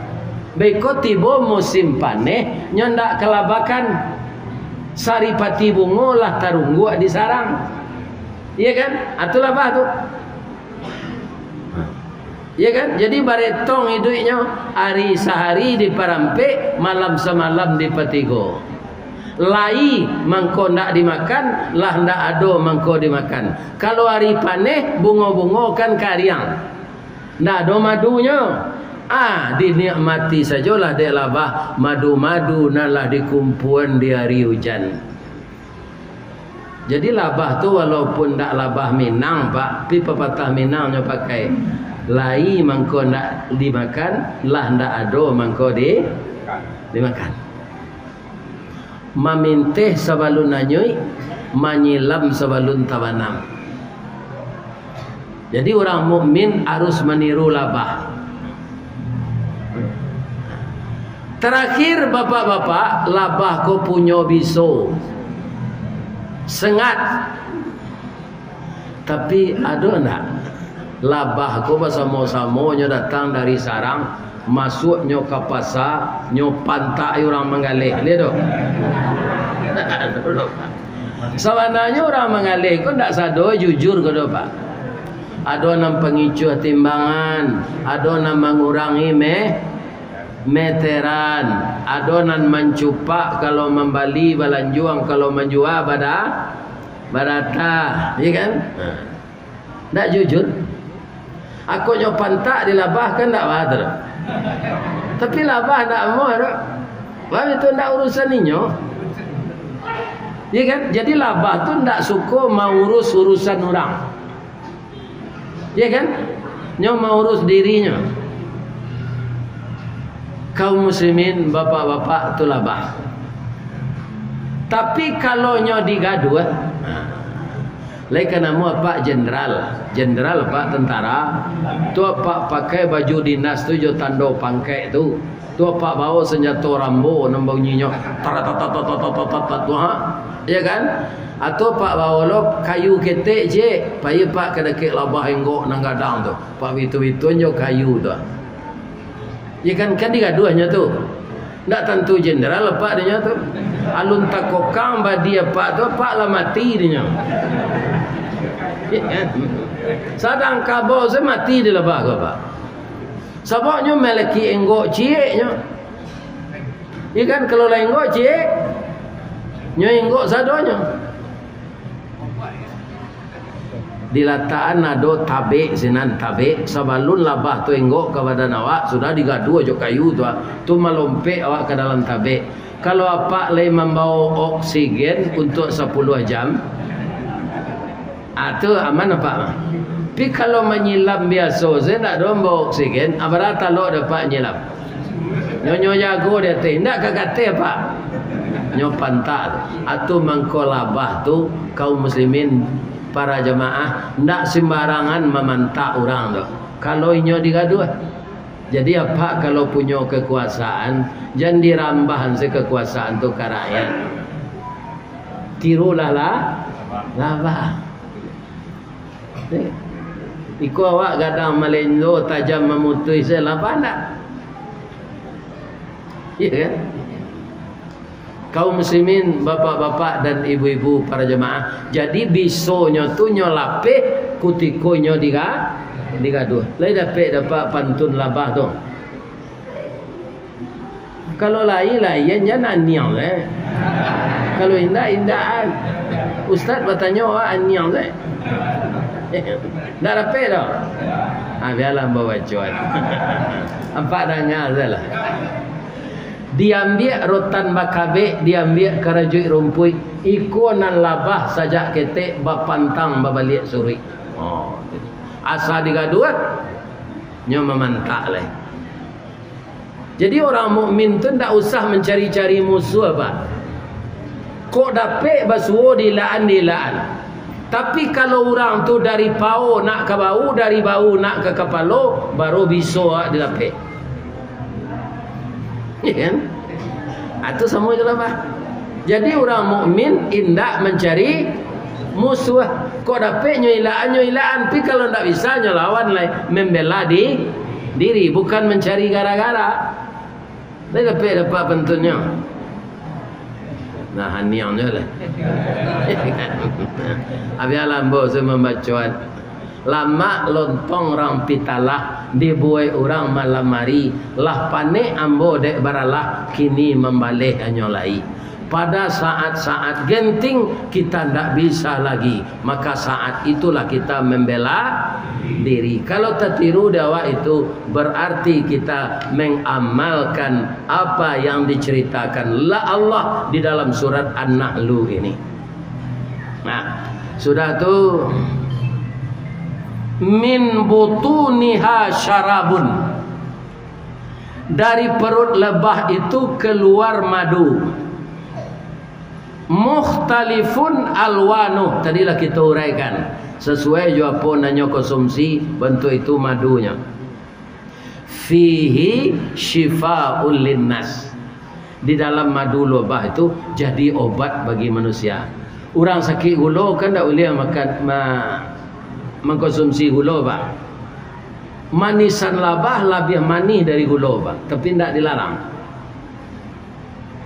Beko tibo musim paneh, nyo ndak kalabakan. Saripati bungo lah tarungguak disarang. Iya kan? Ah, tu Labah tu. Ya kan? Jadi baretong iduiknyo, hari sahari diparampek, malam samalam dipatigo. Lai mangko ndak dimakan, lah ndak ado mangko dimakan. Kalau ari paneh, bungo-bungo kan kariang. Ndak ado madunyo. Ah, dinikmati sajolah dek labah, madu-madu nan lah dikumpuan di ari ujan. Jadi labah tu walaupun ndak labah Minang, Pak, tapi papatah Minang nyo pakai. Lai mangko ndak dimakan, lah ndak ado mangko di, dimakan. Maminteh sabalun anyuik, manyilam sabalun tabanam. Jadi, urang mukmin harus maniru labah. Tarakhir, bapak-bapak, labah ko punyo biso. Sengat. Tapi ado ndak? Labah ko basamo-samo nyo datang dari sarang, masuaknyo ka pasa, nyo pantak urang manggaleh. Liek tu. Sabananyo urang manggaleh ko ndak sado jujur ko doh, Pak. Ado nan pangicuah timbangan, ado nan mangurangi me-, meteran, ado nan mancupak kalau mambali balanjuang, kalau manjua bada-, badata, iyo kan? Nah. Ndak jujur. Akonyo pantak di labah kan ndak baa tu. Tapi labah ndak amuah tu. Baa itu ndak urusan inyo. Iyo kan? Jadi labah tu ndak suko maurus urusan urang. Iyo kan? Nyo maurus dirinyo. Kaum muslimin, bapak-bapak tu labah. Tapi kalau nyo digaduah, lai ka namo apak jenderal, jenderal apak tentara, tu apak pakai baju dinas tu jo tando pangkek tu, tu apak bao sanjato Rambo nan bunyinyo taratatatatatatat tu, ha? Iyo kan? Atau apak bao lo kayu ketek, cek, pai apak ka dakek labah enggok nan gadang tu, apak bitu-bitun jo kayu tu. Ya kan, kan digaduahnyo tu. Ndak tantu jenderal apak dinyo tu. Alun takokang badi apak tu, apak lah mati dinyo. Ya kan? Sadang kabau se mati di labah ko, Pak. Sabab nyo maleki enggok cieknyo. Ya kan, kalau lah enggok ciek, nyo enggok sadonyo. Dilatakan ado tabek sinan, tabek, sabalun labah tu enggok ka badan awak, sudah digaduah jo kayu tu, ah. Tu malompek awak ka dalam tabek. Kalau apak lai mambawo oksigen untuak sapuluah jam, ah, tu aman apak mah. Tapi kalau manyilam biaso se, ndak ado mambawo oksigen, ah, bara talok dek apak nyilam. Nyo, nyo jago di ateh, indak ka kateh, Pak. Nyo pantak tu. Atu mangko labah tu, kaum muslimin, para jamaah, indak sembarangan mamantak urang tu. Kalau inyo digaduah. Jadi, apak kalau punyo kekuasaan, jan dirambahan se kekuasaan tu ka rakyat. Tirulah lah, labah. Eh, iko awak gadang malendo, tajam mamutuih, se labah ndak? Iya kan? Kaum muslimin, bapak-bapak dan ibu-ibu para jamaah, jadi bisonyo tu nyo lapeh kutiko nyo diga-, digaduah. Lai dapek dek apak pantun labah tu? Kalau lai, lai, jan aniang se. Kalau indak, indak an. Ustaz batanyo, awak aniang se. Ndak dapek doh. Ah, bialah ambo baco an. Apak danga sajolah. Diambiak rotan bakabek, diambiak karajuik rumpuik, iko nan labah sajak ketek bapantang babaliak suruik. Oh, asa digaduah, nyo mamantak lai. Jadi, urang mukmin tu ndak usah mancari-cari musuah, Pak. Kok dapek basuo diilaan-diilaan. Tapi, kalau urang tu dari pao nak ka bahu, dari bahu nak ka kapalo, baru biso awak dilapeh. Iya kan? Ah, tu samo jo lah, Pak. Jadi, urang mukmin indak mancari musuah. Kok dapek nyo ilaan, nyo ilaan. Tapi kalau ndak bisa, nyo lawan lai. Membela di-, diri, bukan mancari gara-gara. Lai dapek-dapek pantunnyo. Nah, aniang nyo lah. Abialah ambo se mambacoan. Lamak lontong rang pitalah, dibuek urang malam ari. Lah panek ambo dek baralah, kini mambaleh anyo lai. Pada saat-saat genting, kita ndak bisa lagi, maka saat itulah kita membela diri. Kalau tatiru di awak itu, berarti kita mengamalkan apa yang diceritakan la Allah di dalam surat An-Nahlu ini. Nah, sudah tu, min butuniha syarabun. Dari perut lebah itu keluar madu. Mukhtalifun alwanuh, tadilah kita uraikan. Sesuai jo apo nan nyo konsumsi, bantuak itu madunyo. Fihi syifaul linnas. Di dalam madu lebah itu jadi obat bagi manusia. Urang sakik gulo kan ndak buliah makan, ma-, mangkonsumsi gulo, Pak. Manisan labah labiah manih dari gulo, Pak, tapi ndak dilarang.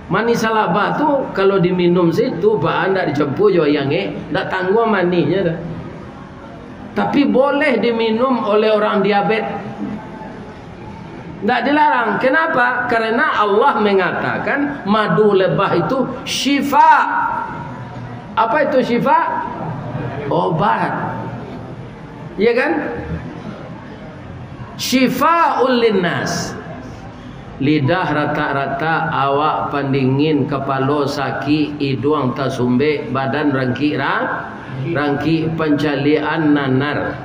Manisan labah tu kalau diminum situ, Pak, ndak dicampur jo aia angek, ndak tangguang manihnyo tu. Tapi boleh diminum oleh orang diabet. Ndak dilarang. Kenapa? Karena Allah mengatakan madu lebah itu syifa. Apa itu syifa? Obat. Iya kan? Syifaul linnas. Lidah ratak-ratak, awak pandingin, kapalo sakik, iduang tasumbek, badan rangkik ra-, rangkik, pancaliakan nanar.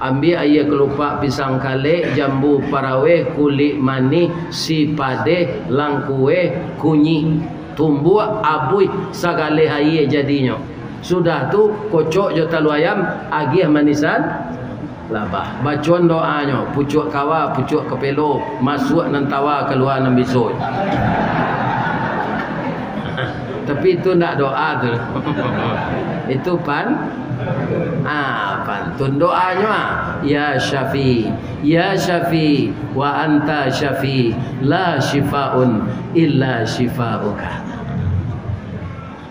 Ambiak aia kalupak pisang kalek, jambu paraweh, kulik manih, sipadeh, langkueh, kunyik, tumbuak, abuih, sagaleh aia jadinyo. Sudah tu, kocok jo talua ayam, agiah manisan labah. Bacoan doanyo, pucuak kawa, pucuak kapelo, masuak nan tawa, kalua nan biso. Tapi itu ndak doa tu. Itu pan-, ah, pantun doanyo, ah. Ya Syafi, ya Syafi, wa anta Syafi, la syifaun illa syifauka.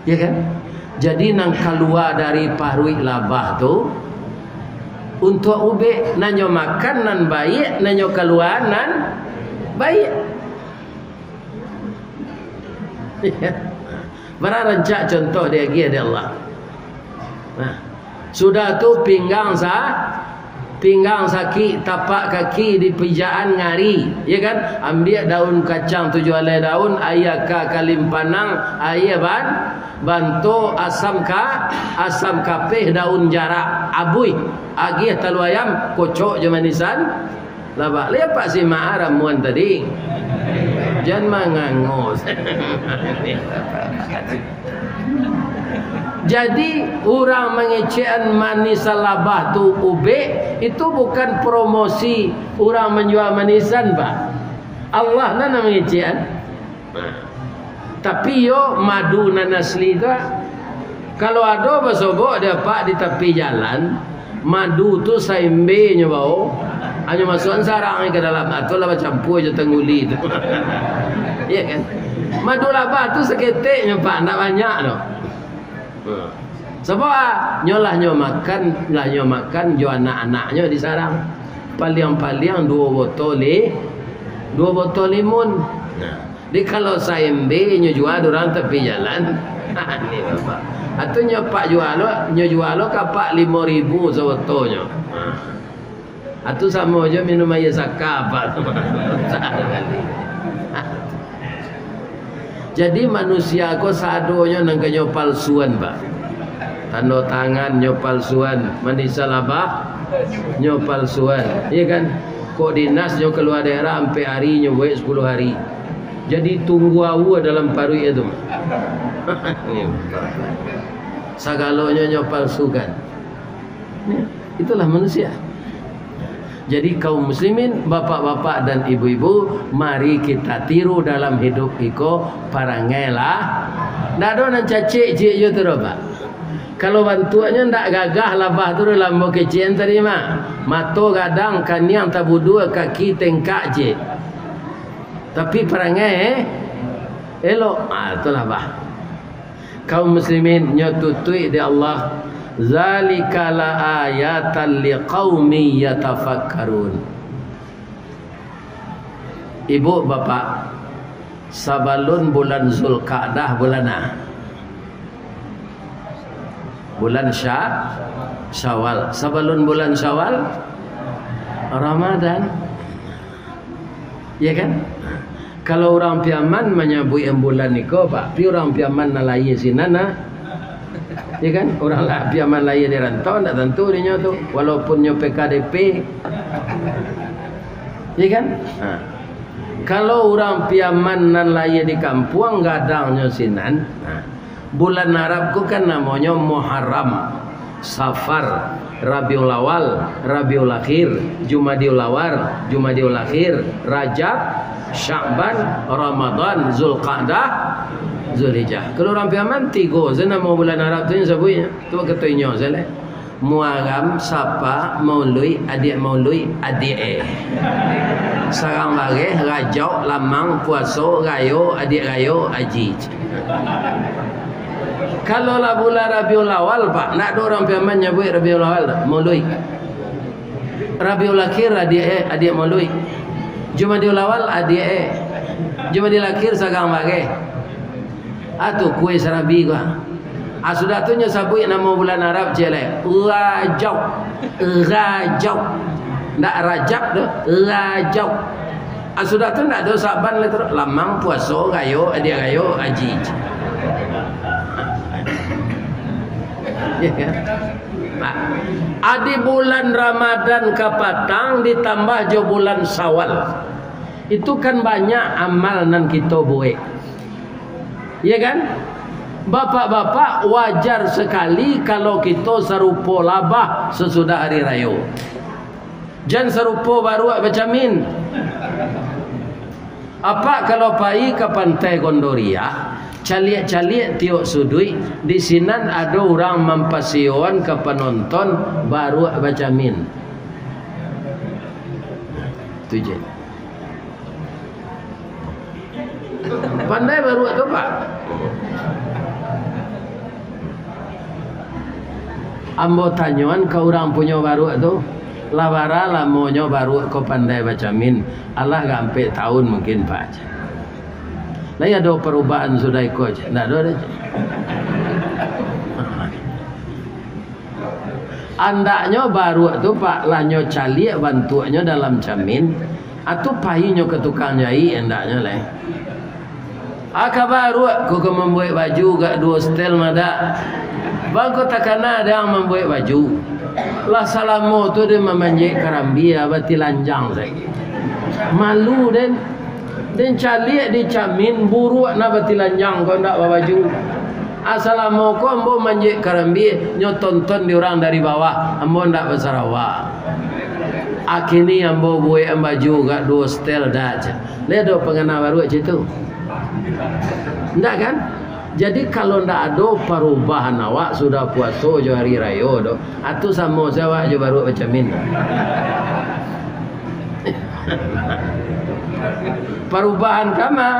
Ya kan? Jadi nan kalua dari paruik labah tu untuak ubek, nan nyo makan nan baiak, nan nyo kalua nan baiak. Bara rancak contoh diagiah dek Allah. Nah, sudah tu pinggang sa-, pinggang sakik, tapak kaki dipijakan ngari, ya kan? Ambiak daun kacang tujuah alai daun, aia ka kalimpanang, aia ban-, banto, asam ka-, asam kapeh, daun jarak, abuih, agiah talua ayam, kocok jo manisan labah. Lai apak simak ramuan tadi? Jan mangango. Jadi, urang mangecekan manisan labah tu ubek, itu bukan promosi urang manjua manisan, Pak. Allah nan mangecekan. Tapi yo madu nan asli tu, ah. Kalau ado basobok di apak di tapi jalan, madu tu saembe nyo bao, hanyo masuakan sarang ka dalam, atau lah bacampua jo tangguli tu. Iya kan? Madu labah tu saketek nyo, Pak, ndak banyak doh. Sabab, ah, nyo lah nyo makan, lah nyo makan jo anak-anaknyo di sarang. Paliang-paliang duo botol li-, duo botol limun. Nah, di kalau saembe nyo jua di urang tapi jalan. Ni, Bapak. Atau nyo pak jua lo, nyo jua lo ka apak limo ribu sabotonyo. Nah. Atu samo jo minum aia saka, Pak. Jadi, manusia ko sadonyo nan ka nyo palsuan, Pak. Tando tangan nyo palsuan, manisan labah nyo palsuan, iya kan? Kok dinas nyo kalua daerah ampek ari, nyo buek sapuluah ari. Jadi, tunggu aua dalam paruik itu. Sagalonyo nyo palsukan. Itulah manusia. Jadi, kaum muslimin, bapak-bapak dan ibu-ibu, mari kita tiru dalam hidup iko, parangailah. Ndak ado nan cacek ciek jo tu doh, Pak. Kalau bantuaknyo ndak gagah labah tu dalam bokecian tadi mah. Mato gadang, kaniang tabudua, kaki tengkak ciek. Tapi parangai, eh, elok. Ah, itulah, bah. Kaum muslimin, nyo tutuik dek Allah, "Zalika la ayatan liqaumi yatafakkarun." Ibu, bapak, Sabalun bulan Zulkaadah, bulan a? Bulan Sya-, Syawal. Sabalun bulan Syawal, Ramadan. Ya kan? Kalau urang Piaman manyabuik bulan iko, Pak, pi urang Piaman nan lahia sinan, nah. Ya kan? Urang lah Piaman lahia di rantau, ndak tantu dinyo tu, walaupun nyo P K D P. Ya kan? Ha. Kalau urang Piaman nan lahia di kampuang, gadangnyo sinan, ha, bulan Arab ko kan namonyo Muharram, Safar, Rabiul Awal, Rabiul Akhir, Jumadiul Awal, Jumadiul Akhir, Rajab, Sya'ban, Ramadan, Zulqa'dah, Zulhijjah. Kalau urang Piaman, tigo se namo bulan Arab tu nyo sabuiknyo. Tu kato inyo se lai. Muaram, Sapa, Mauluik, adiak Mauluik, adiak e. Sarang Bareh, Rajauk, Lamang, Puaso, Rayo, adiak Rayo, Aji. Kalau lah bulan Rabiul Awal, Pak, ndak ado urang Piaman nyabuik Rabiul Awal tu, Mauluik. Rabiul Akhir, adiak e, adiak Mauluik. Jumadiul Awal, adiak e. Jumadiul Akhir, Sarang Bareh. Ah, tu kue sarabi ko. Ah, sudah tu nyo sabuik namo bulan Arab ciek lai. Rajau. Rajau. Ndak Rajab doh, Rajau. Ah, sudah tu ndak ado Saban lai tu. Lamang, Puaso, Rayo, Adiak Rayo, Aji. Ya kan? Nah, adi bulan Ramadan kapatang ditambah jo bulan Syawal. Itu kan banyak amal nan kito buek. Ya kan? Bapak-bapak, wajar sakali kalau kito sarupo labah sasudah ari rayo. Jan sarupo baruak bacamin. Apak kalau pai ka Pantai Gondoriah, caliak-caliak tiok suduik, di sinan ado urang mampasiyoan ka panonton baruak bacamin. Tu je. Pandai baruak tu, Pak. Ambo tanyoan ka urang punyo baruak tu, lah bara lamonyo baruak ko pandai bacamin? Alah ka ampek taun mungkin, Pak. Lai ado parubahan sudah iko? Ndak ado doh. Andaknyo baruak tu, Pak, lah nyo caliak bantuaknyo dalam camin, atu pai nyo ka tukang jaik andaknyo lai. Aka baruak ko ka mambuek baju gak duo setel madak. Bangko takana dang mambuek baju. Lah salamo tu den mamanjek karambia batilanjang sajo. Malu den. Den caliak di camin, buruak nak batilanjang ko ndak babaju. Asalamo ko ambo manjek karambia, nyo tonton di urang dari bawah, ambo ndak basarawa. Akini ambo buek baju gak duo setel dak, cak. Lai ado pangana baruak cak tu? Ndak kan? Jadi, kalau ndak ado parubahan awak sudah puaso jo hari rayo tu, atu samo se awak jo baruak bacamin. Parubahan kama,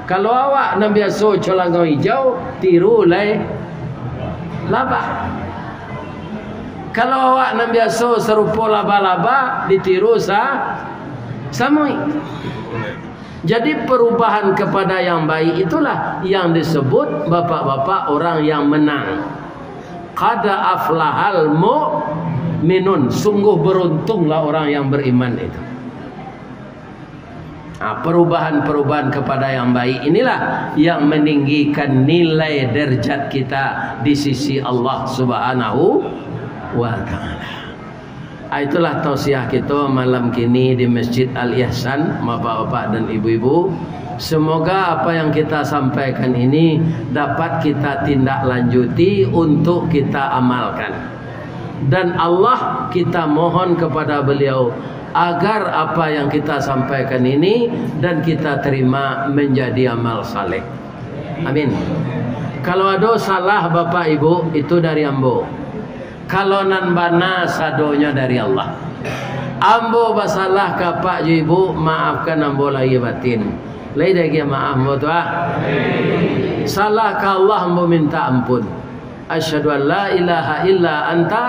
kalau awak nan biaso calangau ijau, tiru lai labah. Kalau awak nan biaso sarupo laba-laba, ditiru sa-, samuik. Jadi, perubahan kepada yang baik itulah yang disebut bapak-bapak orang yang menang. Qad aflahal mu'minun. Sungguh beruntunglah orang yang beriman itu. Nah, perubahan-perubahan kepada yang baik inilah yang meninggikan nilai derajat kita di sisi Allah Subhanahu wa Ta'ala. Ah, itulah tausiah kito malam kini di Masjid Al-Ihsan, bapak-bapak dan ibu-ibu. Semoga apa yang kita sampaikan ini dapat kita tindak lanjuti untuk kita amalkan. Dan Allah, kita mohon kepada Beliau agar apa yang kita sampaikan ini dan kita terima menjadi amal saleh. Amin. Kalau ado salah, Bapak Ibu, itu dari ambo. Kalau nan bana, sadonyo dari Allah. Ambo basalah ka apak jo ibu, maafkan ambo lahia batin. Lai diagiah maaf ambo tu, ah. Salah ka Allah, ambo minta ampun. Asyhadu an la ilaha illa anta,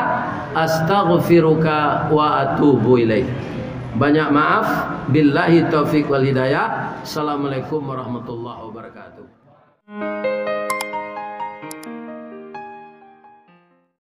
astaghfiruka wa atubu ilaik. Banyak maaf. Billahi taufik wal hidayah. Assalamualaikum warahmatullahi wabarakatuh.